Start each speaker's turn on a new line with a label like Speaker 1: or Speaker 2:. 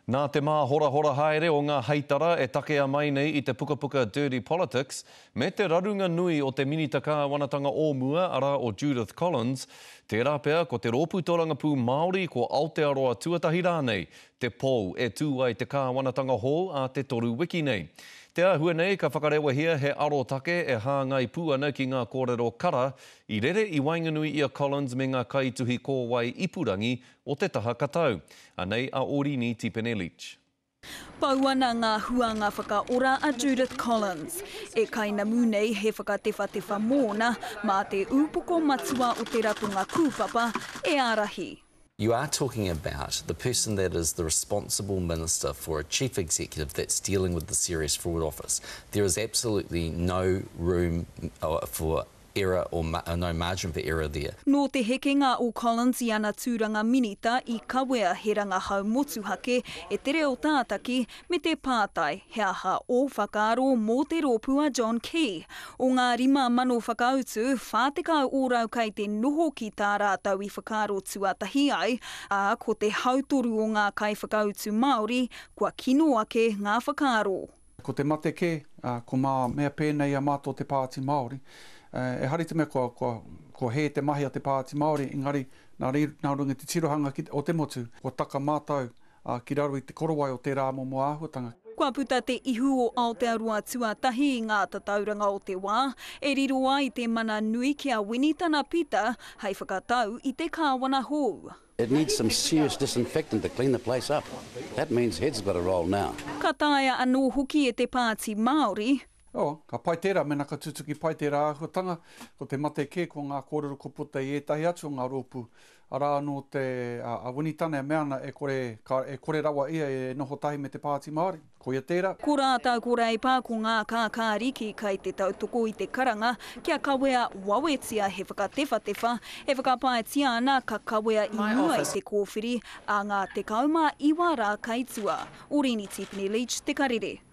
Speaker 1: Nā te māhorahora haere o ngā heitara e takea mai nei i te pukapuka Dirty Politics, me te rarunga nui o te Minita Kāwanatanga o mua, arā o Judith Collins, tērā pea ko te Rōpū Torangapū Māori ko Aotearoa Tuatahi rānei te pou e tū ai te kāwanatanga hou ā te toru wiki nei. Te āhua nei ka whakarewahia he arotake e hāngai pū ana ki ngā kōrero kara i rere i waenganui i a Collins me ngā kaituhi kōwae ipurangi o te taha katau. Anei a Orini Tipene-Leach.
Speaker 2: Pau ana ngā huanga whakaora a Judith Collins. E kainamu nei he whakatewhatewha mōna, mā te ūpoko matua o te ratonga kūpapa e ārahi.
Speaker 3: You are talking about the person that is the responsible minister for a chief executive that's dealing with the Serious Fraud Office. There is absolutely no room for error or no margin for error there.
Speaker 2: Nō te hekenga o Collins i ana tūranga minita i kawea he rangahau motuhake e te reo tātaki me te pātai he aha ō whakaaro mō te rōpū a John Key. O ngā 5,000 whakautu, 40 ōrau kei te noho ki tā rātou i whakaaro tuatahi ai, ā, ko te hautoru o ngā kaiwhakautu Māori kua kino ake ngā whakaaro.
Speaker 4: Ko te mate kē, ko mā mea pēnei a mātou te Pāti Māori. Ehara i te mea kua, kua, kua hē te mahi a te Pāti Māori, engari nā reira, nā runga i te tirohanga ki, o te motu, kua taka mātou ki raro i te korowai o tērā momo āhuatanga.
Speaker 2: Kua puta te ihu o Aotearoa tuatahi i ngā tatauranga o te wā, e riro ai te mana nui ki a Winitana Pita hei whakatau i te kāwana hou.
Speaker 5: It needs some serious disinfectant to clean the place up. That means heads have got to roll now.
Speaker 2: Ka taea anō hoki e te Pāti Māori.
Speaker 4: Oh, ka pai tērā, mēnā ka tutuki pai tērā āhuatanga, ko te mate kē ko ngā kōrero kua puta i ētahi atu o ngā rōpū. Arā anō te, a, a Winitana e mea ana e kore, ka, e kore rawa ia e noho tahi me te Pāti Māori. Koia tērā.
Speaker 2: Ko rātou ko Reipa, ko ngā kākāriki kai te tautoko i te karanga kia kawea wawetia he whakatewhatewha, e whakapaetia ana ka kawea i mua i te kōwhiri a ngā 19 rā kai tua. Orini Tipene-Leach, Te Karere.